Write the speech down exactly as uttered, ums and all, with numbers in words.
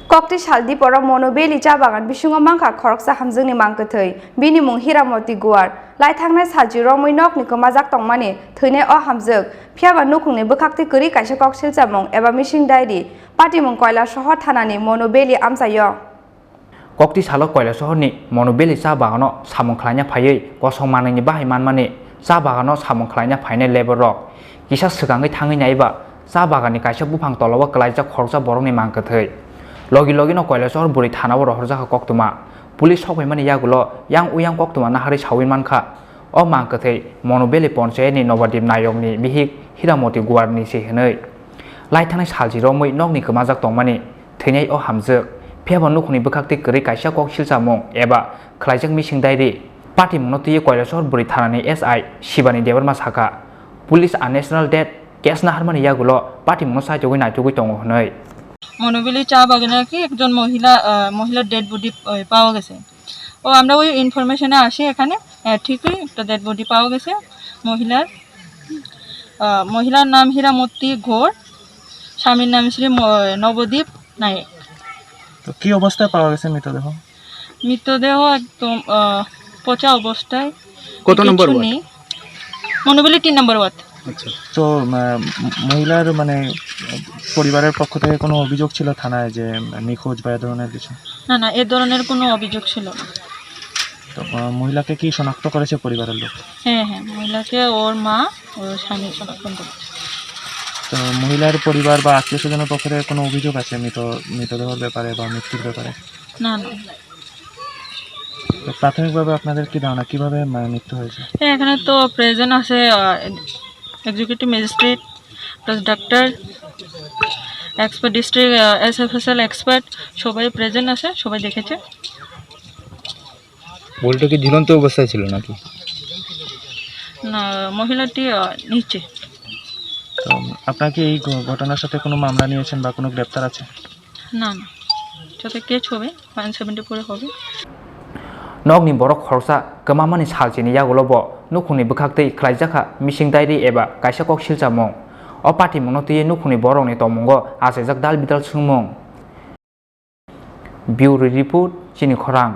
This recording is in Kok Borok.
Kokti sal diporo Monobeli cha bagan bisingo mankha khoroksa hamjwkni mangkwthwi. Bini mung Hiramoti Guar. Laithangnai salchi romwi nokni kwmajak tongmani thwinai o hamjwk. Phiyaba nukhungni bwkhaktwi kwrwi kaisa kok silchamung eba missing diary. Patimung Koilasohor thanani Monobeli amchaio. Kokti salo Koilasohorni Monobeli cha bagano samung khlaina phaiwi kosong manwini bahai manmani cha bagano samung khlaina phainai labour rok kisa swkangwi thangwi naiba cha baganni kaisa buphang tolao kwlaijak khoroksa borokni mangkwthwi. Logi logino Koilasohor bwrwi thanao rohorjakha koktwma. Police sokphaimani yagulo yang uyang koktwma naharwi sawi mankha. O mangkwthwi Monobeli Ponchayatni Nobadip Nayokni bihik Hiramoti Guarni se hwnwi. Laithanai salchi romwi nokni kwmajak tongmani thwinai o hamjwk. Phiyaba nukhungni bwkhaktwi kwrwi kaisa kok silchamung eba khlaijak missing diary. Patimungno twiwi Koilasohor bwrwi thanani S I Shibani Debbarma sakha, police a national death case naharmani yagulo patimungno saitugwi naitugwi tongo hwnwi. মনোবেলি চা বাগানে আর কি একজন মহিলা, আহ, মহিলার dead body পাওয়া গেছে। ও, আমরা ওই ইনফরমেশনে আসি এখানে, আহ, ঠিকই একটা ডেড বডি পাওয়া গেছে মহিলার। আহ, মহিলার নাম হীরামতি ঘোর, স্বামীর নাম শ্রী ম-, নবদ্বীপ নায়েক। তো কি অবস্থায় পাওয়া গেছে মৃতদেহ? মৃতদেহ একদম, আহ, পচা অবস্থায়, কত নম্বর ওয়ার্ড? নেই। মনোবেলি তিন নম্বর ওয়ার্ড। আচ্ছা। তো, আহ, মহিলার মানে পরিবারের পক্ষ থেকে কোনো অভিযোগ ছিল থানায় যে নিখোঁজ বা এ ধরনের কিছু? না, না, এ ধরনের কোনো অভিযোগ ছিল না। তো, আহ, মহিলাকে কি শনাক্ত করেছে পরিবারের লোক? হ্যাঁ, হ্যাঁ, মহিলাকে ওর মা, ওর স্বামী শনাক্ত করেছে। তো মহিলার পরিবার বা আত্মীয় স্বজনের পক্ষ থেকে কোনো অভিযোগ আছে মৃত, মৃতদেহর ব্যাপারে বা মৃত্যুর ব্যাপারে? না, না। তো প্রাথমিকভাবে আপনাদের কি ধারণা, কিভাবে মা-, মৃত্যু হয়েছে? হ্যাঁ, এখানে তো প্রেজেন্ট আছে, আহ, এক্সিকিউটিভ ম্যাজিস্ট্রেট, প্লাস ডাক্তার, expert, district, uh, SFSL expert, সবাই প্রেজেন্ট আছে, সবাই দেখেছে। বডিটা কি ঝুলন্ত অবস্থায় ছিল নাকি? না, মহিলাটি, আহ, নিচে। তো আপনারা কি এই ঘ-, ঘটনার সাথে কোনো মামলা নিয়েছেন বা কোনো গ্রেপ্তার আছে? না, না। যাতে কেস হবে, ওয়ান সেভেন্টি ফোরে হবে। Nokni borok khoroksa kwmamani salchini yagulo bo nukhungni bwkhaktwi khlaijakha missing diary eba kaisa kok silchamung. O patimungno twiwi nukhungni borokni tongmungo achaijak dal bidal swngmung. Bureau Report, Chini Khorang.